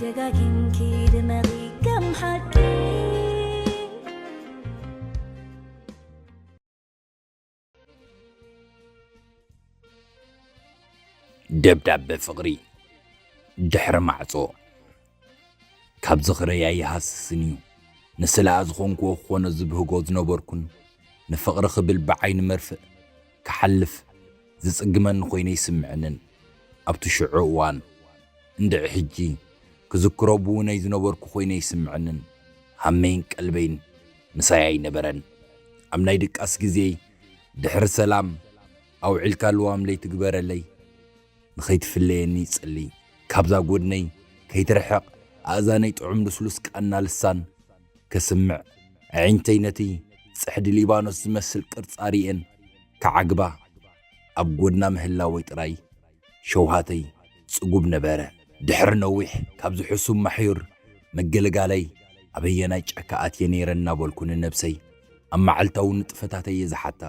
ደጋጊምኪ ድመቒ ከም ሓቂ። ደብዳበ ፍቕሪ ድሕሪ ማዕጾ። ካብ ዝኽረይ ኣይሃስስን እዩ። ንስለኣ ዝኾንክዎ ክኾኖ ዝብህጎ ዝነበርኩን፣ ንፍቕሪ ክብል ብዓይኒ መርፍእ ክሓልፍ ዝጽግመኒ ኮይነ ይስምዐንን። ኣብቲ ሽዑ እዋን እንድዒ ሕጂ ክዝክሮ ብውነይ ዝነበርኩ ኮይነ ይስምዐንን። ሃመይን ቀልበይን ምሳይ ኣይነበረን። ኣብ ናይ ድቃስ ግዜይ ድሕሪ ሰላም ኣውዒልካ ልዋም ለይትግበረለይ። ንኸይትፍለየኒ ይጽሊ። ካብዛ ጎድነይ ከይትርሕቕ ኣእዛነይ ጥዑም ልስሉስ ቃና ልሳን ከስምዕ ኣዒንተይ ነቲ ጽሕዲ ሊባኖስ ዝመስል ቅርጻ ርእየን ክዓግባ ኣብ ጎድና ምህላወይ ጥራይ ሸውሃተይ ጽጉብ ነበረ። ድሕሪ ነዊሕ ካብዚ ሕሱም ማሕዩር ምግልጋለይ ኣበየናይ ጫካ ኣትየ ነይረ እናበልኩ ንነብሰይ ኣብ መዓልታዊ ንጥፈታተይ እየ ዝሓታ።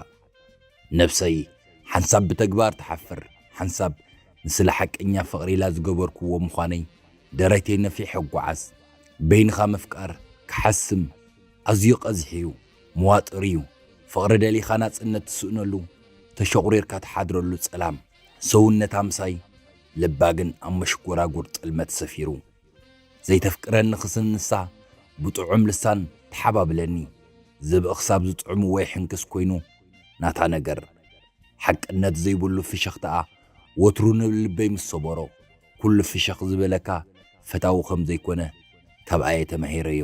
ነብሰይ ሓንሳብ ብተግባር ትሓፍር፣ ሓንሳብ ንስለ ሓቀኛ ፍቕሪ ኢላ ዝገበርክዎ ምዃነይ ደረተይ ነፊሐ እጓዓዝ። በይንኻ ምፍቃር ክሓስም ኣዝዩ ቀዚሕ እዩ፣ መዋጥር እዩ። ፍቕሪ ደሊኻ ናጽነት ትስእነሉ፣ ተሸቑሪርካ ትሓድረሉ ጸላም ሰውነታ ምሳይ ልባ ግን ኣብ መሽጎራጉር ጥልመት ሰፊሩ። ዘይተፍቅረኒ ክስንሳ ብጥዑም ልሳን ተሓባብለኒ። ዝብኢ ክሳብ ዝጥዕምዎ ይሕንክስ ኮይኑ ናታ ነገር። ሓቅነት ዘይብሉ ፍሸኽታኣ ወትሩ ንልበይ ምስ ሰበሮ፣ ኩሉ ፍሸኽ ዝበለካ ፈታዊ ከም ዘይኮነ ካብኣ እየ ተማሂረዮ።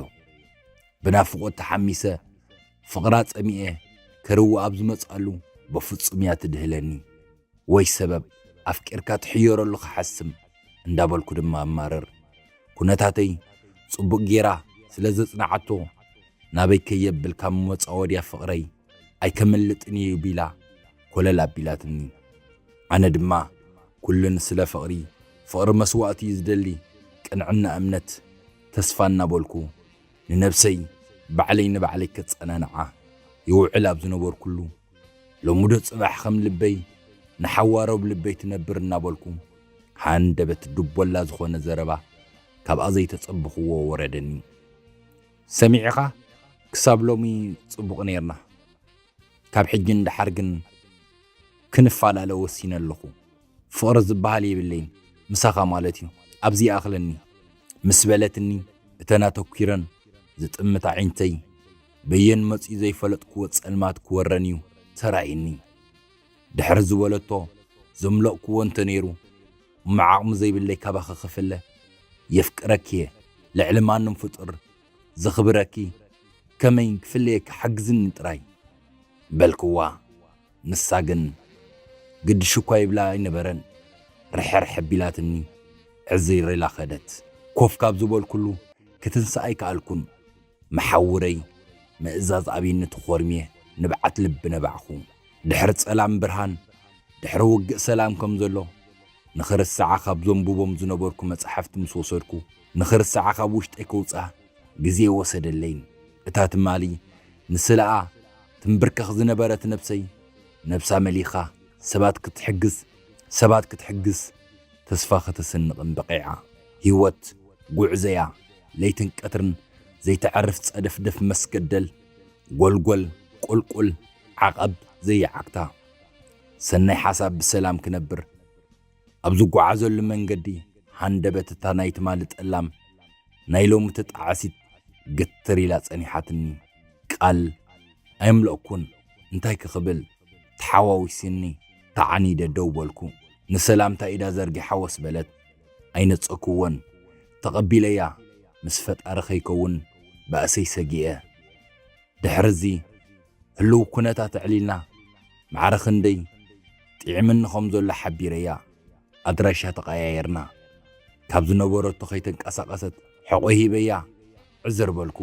ብናፍቖት ተሓሚሰ ፍቕራ ጸሚኤ ከርዊ ኣብ ዝመጽኣሉ በፍጹም እያ ትድህለኒ። ወይ ሰበብ ኣፍቂርካ ትሕየረሉ ክሓስም እንዳበልኩ ድማ ኣማርር። ኩነታተይ ጽቡቕ ጌራ ስለ ዘጽንዓቶ ናበይ ከየብል ካብ መጻወድያ ፍቕረይ ኣይከመልጥን እዩ ቢላ ኮለል ኣቢላትኒ። ኣነ ድማ ኩሉ ንስለ ፍቕሪ፣ ፍቕሪ መስዋእቲ እዩ ዝደሊ፣ ቅንዕና እምነት፣ ተስፋ እናበልኩ ንነብሰይ ባዕለይ ንባዕለይ ከጸናንዓ ይውዕል ኣብ ዝነበርኩሉ፣ ሎሚ ዶ ጽባሕ ከም ልበይ ንሓዋሮ ብልበይ ትነብር እናበልኩ፣ ሃንደበት ድቦላ ዝኾነ ዘረባ ካብኣ ዘይተጸበኽዎ ወረደኒ። ሰሚዕኻ ክሳብ ሎሚ ጽቡቕ ኔርና። ካብ ሕጂ ንደሓር ግን ክንፈላለ ወሲነ ኣለኹ። ፍቕሪ ዝበሃል የብለይን፣ ምሳኻ ማለት እዩ። ኣብዚ ይኣኽለኒ። ምስ በለትኒ እተን ኣተኲረን ዝጥምታ ኣዒንተይ በየን መጺኡ ዘይፈለጥክዎ ጸልማት ክወረን እዩ ተራእዩኒ። ድሕሪ ዝበለቶ ዘምለቕክዎ እንተ ነይሩ እሞ ዓቕሚ ዘይብለይ ካባኺ ክፍለ። የፍቅረኪ እየ ልዕሊ ማንም ፍጡር ዘኽብረኪ ከመይ ክፍለየኪ ሓግዝኒ ጥራይ በልክዋ። ንሳ ግን ግዲ ሽኳ ይብላ ኣይነበረን። ርሕርሕ ኣቢላትኒ ዕዝር ኢላ ኸደት። ኮፍ ካብ ዝበልኩሉ ክትንስእ ኣይከኣልኩን። መሓውረይ ምእዛዝ ኣብይኒ ተኾርምየ ንብዓት ልቢ ነባዕኹ። ድሕሪ ጸላም ብርሃን፣ ድሕሪ ውግእ ሰላም ከም ዘሎ ንኽርስዓ ካብ ዘንብቦም ዝነበርኩ መጻሕፍቲ ምስ ወሰድኩ፣ ንኽርስዓ ካብ ውሽጠይ ከውጽኣ ግዜ ኣይወሰደለይን። እታ ትማሊ ንስለኣ ትንብርከኽ ዝነበረት ነብሰይ፣ ነብሳ መሊኻ ሰባት ክትሕግዝ፣ ሰባት ክትሕግዝ ተስፋ ከተስንቕን በቒዓ። ህይወት ጉዕዞያ ለይትን ቀትርን ዘይተዕርፍ ጸደፍደፍ መስገደል፣ ጎልጎል፣ ቁልቁል፣ ዓቐብ ዘይዓግታ። ሰናይ ሓሳብ ብሰላም ክነብር ኣብ ዝጓዓዘሉ መንገዲ ሃንደበት እታ ናይ ትማሊ ጠላም ናይ ሎሚ ተጣዓሲት ግትር ኢላ ጸኒሓትኒ። ቃል ኣየምለእኩን። እንታይ ክኽብል ተሓዋዊስኒ ተዓኒደ ደው በልኩ። ንሰላምታ ኢዳ ዘርጊሓ ወስ በለት። ኣይነጸኩዎን። ተቐቢለያ ምስ ፈጣሪ ከይከውን ባእሰይ ሰጊኤ። ድሕርዚ ህልው ኩነታት ኣዕሊልና ማዕረ ክንደይ ጥዒምኒ ከም ዘሎ ሓቢረያ። ኣድራሻ ተቐያየርና። ካብ ዝነበረቶ ከይተንቀሳቐሰት ሕቖ ሂበያ ዕዝር በልኩ።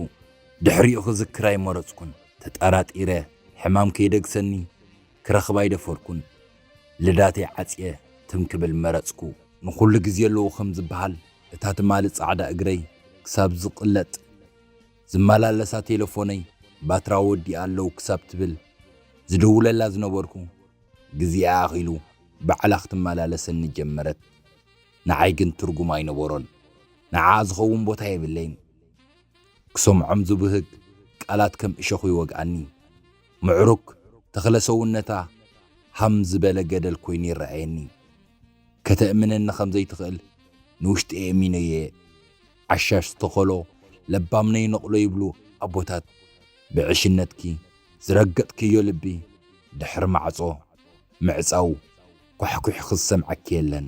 ድሕሪኡ ክዝክር ኣይመረጽኩን። ተጠራጢረ ሕማም ከይደግሰኒ ክረኽባ ኣይደፈርኩን። ልዳተይ ዓጽየ ትም ክብል መረጽኩ። ንኹሉ ግዜ ኣለዎ ከም ዝበሃል እታ ትማሊ ጻዕዳ እግረይ ክሳብ ዝቕለጥ ዝመላለሳ ቴለፎነይ ባትራ ወዲኣ ኣለዉ ክሳብ ትብል ዝድውለላ ዝነበርኩ ግዜኣ ኣኺሉ ባዕላ ክትመላለሰኒ ጀመረት። ንዓይ ግን ትርጉም ኣይነበሮን። ንዓኣ ዝኸውን ቦታ የብለይን። ክሰምዖም ዝብህግ ቃላት ከም እሾኹ ይወግኣኒ። ምዕሩግ ተኽለ ሰውነታ ሃም ዝበለ ገደል ኮይኑ ይረኣየኒ። ከተእምነኒ ከም ዘይትኽእል ንውሽጢ የእሚኖ እየ። ዓሻ ዝተኸሎ ለባም ነይነቕሎ ይብሉ ኣቦታት። ብዕሽነትኪ ዝረገጥክዮ ልቢ ድሕሪ ማዕጾ ምዕጻው ኳሕኲሕ ክሰምዓኪ የለን።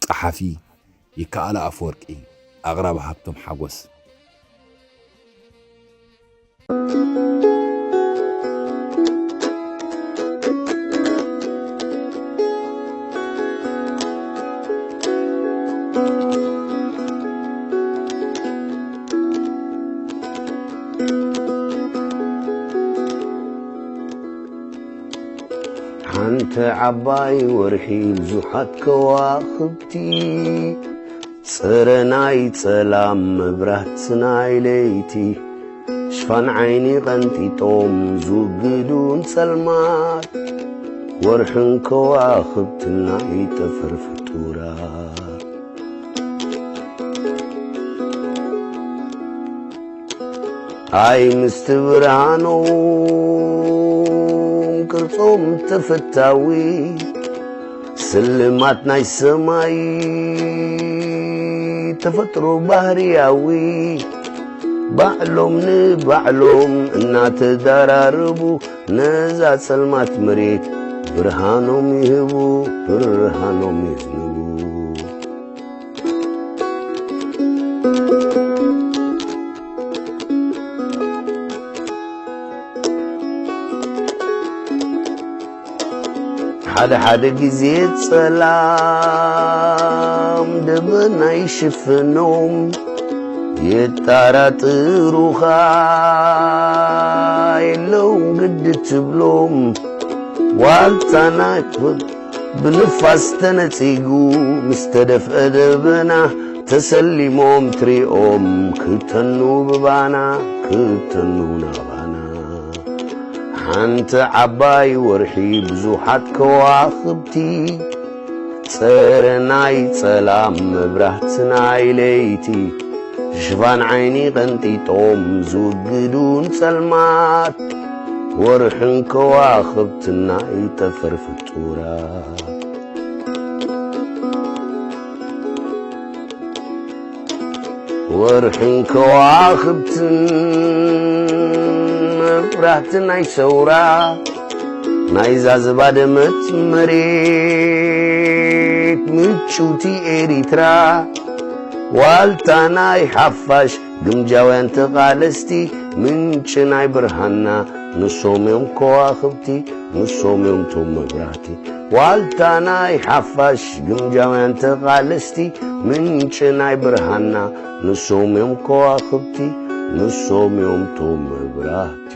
ጸሓፊ ይከኣሎ ኣፈወርቂ፣ ኣቕራቢ ሃብቶም ሓጎስ። ሓንቲ ዓባይ ወርሒ ብዙሓት ከዋኽብቲ፣ ጽረ ናይ ጸላም መብራት ናይ ለይቲ፣ ሽፋን ዓይኒ ቀንጢጦም ዝውግዱን ጸልማት፣ ወርሕን ከዋኽብትን ናይ ጠፈር ፍጡራት። ኣይ ምስቲ ብርሃኖም ቅርጾም ተፈታዊ፣ ስልማት ናይ ሰማይ ተፈጥሮ ባህርያዊ፣ ባዕሎም ንባዕሎም እናተዳራረቡ፣ ነዛ ጸልማት መሬት ብርሃኖም ይህቡ፣ ብርሃኖም የዝንቡ። ሓደ ሓደ ግዜ ጸላም ደበና ይሽፍኖም፣ የጣራጥሩኻ የለውን ግዲ ትብሎም። ዋልታ ናይ ብ-፣ ብንፋስ ተነጺጉ ምስ ተደፍአ ደበና፣ ተሰሊሞም ትሪኦም ክተኑ ብባና፣ ክተኑ ናባና። ሓንቲ ዓባይ ወርሒ ብዙሓት ከዋኽብቲ፣ ጸረ ናይ ጸላም መብራህቲ ናይ ለይቲ፣ ሽፋን ዓይኒ ቀንጢጦም ዝውግዱን ጸልማት፣ ወርሕን ከዋኽብትን ናይ ጠፈር ፍጡራት። ወርሕን ከዋኽብትን መብራህቲ ናይ ሰውራ፣ ናይዛ ዝባደመት መሬት ምጭውቲ ኤሪትራ፣ ዋልታ ናይ ሓፋሽ ግምጃውያን ተቓለስቲ፣ ምንጪ ናይ ብርሃንና ንሶም እዮም ከዋኽብቲ፣ ንሶም እዮም ቶም መብራህቲ። ዋልታ ናይ ሓፋሽ ግምጃውያን ተቓለስቲ፣ ምንጪ ናይ ብርሃንና ንሶም እዮም ከዋኽብቲ፣ ንሶም እዮም ቶም መብራህቲ።